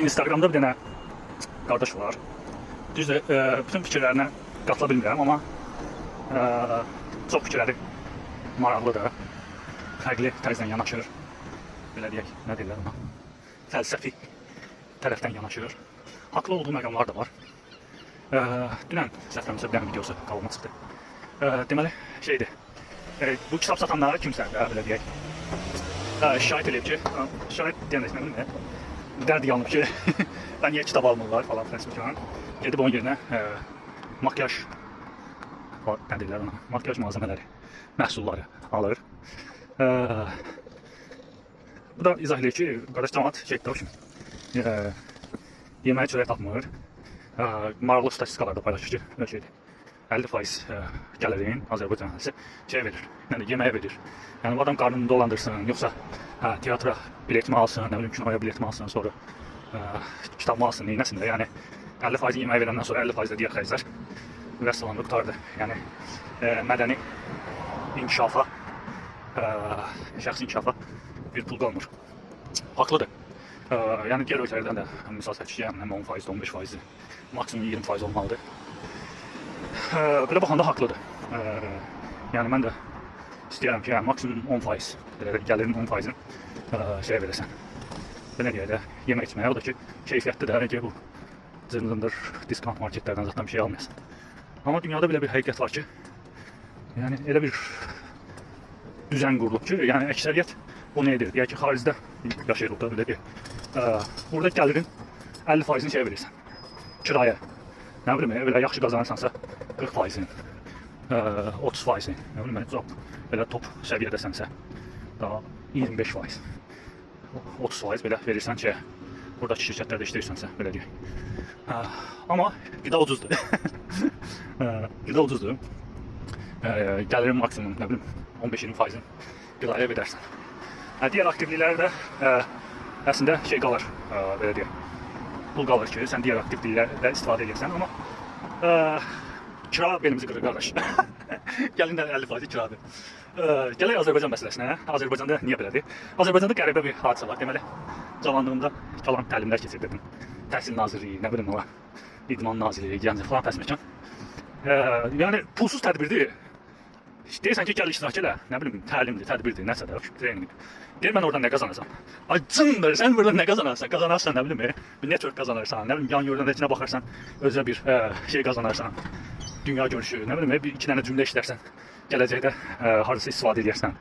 Instagramda bir dənə qardaş var. Düzdür, bütün fikirlərinə qatıla bilmirəm, amma çox fikirləri maraqlıdır. Fərqli tərzdən yanaşır. Belə deyək, nə deyirlər ona? Fəlsəfi tərəfdən yanaşır. Haqlı olduğu məqamlar da var. Dünən səhv bir dənə videosu qabağıma çıxdı. Deməli, şeydir. Bu kitab satanlara kimsə də belə deyək. Şikayət eləyib ki, şikayət deyəndə nə bilim, dərd yanıb ki, ben niyə kitab almırlar falan filan. Gedib onun yerinə makyaj var, nə deyirlər ona? Makyaj malzəmələri, məhsulları alır. Bu da izah eləyir ki, qardaş camaat şey də şimdi, yeməyə çörək tapmır. Maraqlı statistikalar da paylaşır ki, öyle şeydir. 50% gəlirin Azərbaycan əhalisi şey verir, yəni yeməyə verir. Yəni bu adam qarnını dolandırsın, yoxsa teatra bilet mi alsın, nə bilim kinoya bilet mi alsın, sonra kitab mı alsın, neynəsin də. Yəni 50% yeməyə verəndən sonra 50% də digər xərclər vəssalam qurtardı. Yəni mədəni inkişafa, şəxsi inkişafa bir pul qalmır. Haqlıdır. Yəni digər ölkələrdən də misal çəkir ki, yəni 10%, 15%, maksimum 20% olmalıdır. Belə baxanda haqlıdır. Yəni mən də istəyirəm ki, yəni maksimum 10%, belə də gəlirin 10%-ni şeyə verəsən. Belə deyək də, yemək içməyə, o da ki, keyfiyyətli də, ki, bu cır-cındır discount marketlərdən zaten bir şey almayasan. Amma dünyada belə bir həqiqət var ki, yəni elə bir düzən qurulub ki, yəni əksəriyyət bunu edir. Deyək ki, xaricdə yaşayırıq da, belə deyək. Burada gəlirin 50%-ni şeyə verirsən. Kirayə. Nə bilim, belə yaxşı qazanırsansa 40%-ni, 30%-ni, nə bilim, çox belə top səviyyədəsənsə daha 25%, 30% belə verirsən şeyə. Buradakı şirkətlərdə işləyirsənsə, belə deyək. Amma qida ucuzdur. Qida ucuzdur. Gəlirin maksimum, nə bilim, 15-20 faizini qidaya ödərsən. Digər aktivliklərdə əslində şey qalır, belə deyək. Pul qalır ki, sən digər aktivliklərdə istifadə edirsən, amma kira belimizi qırır qardaş. Gəlin də 50% kiradır. Gələk Azərbaycan məsələsinə. Azərbaycanda niyə belədir? Azərbaycanda qəribə bir hadisə var. Deməli, cavanlığımda cavan təlimlər keçirdirdim. Təhsil Nazirliyi, nə bilim ola, İdman Nazirliyi, Gəncə falan fəsməkan. Yəni pulsuz tədbirdir. Deyirsən ki, gəl iştirak elə, nə bilim, təlimdir, tədbirdir, nəsə də, treninqdir. Deyir, mən oradan nə qazanacam? Ay cındır, sən buradan nə qazanarsan? Qazanarsan, nə bilim, bir network qazanarsan, nə bilim, yan yoldan içinə baxarsan, özünə bir şey qazanarsan. Dünya görüşü, nə bilim, bir iki dənə cümlə işlərsən, gələcəkdə hardasa istifadə edərsən.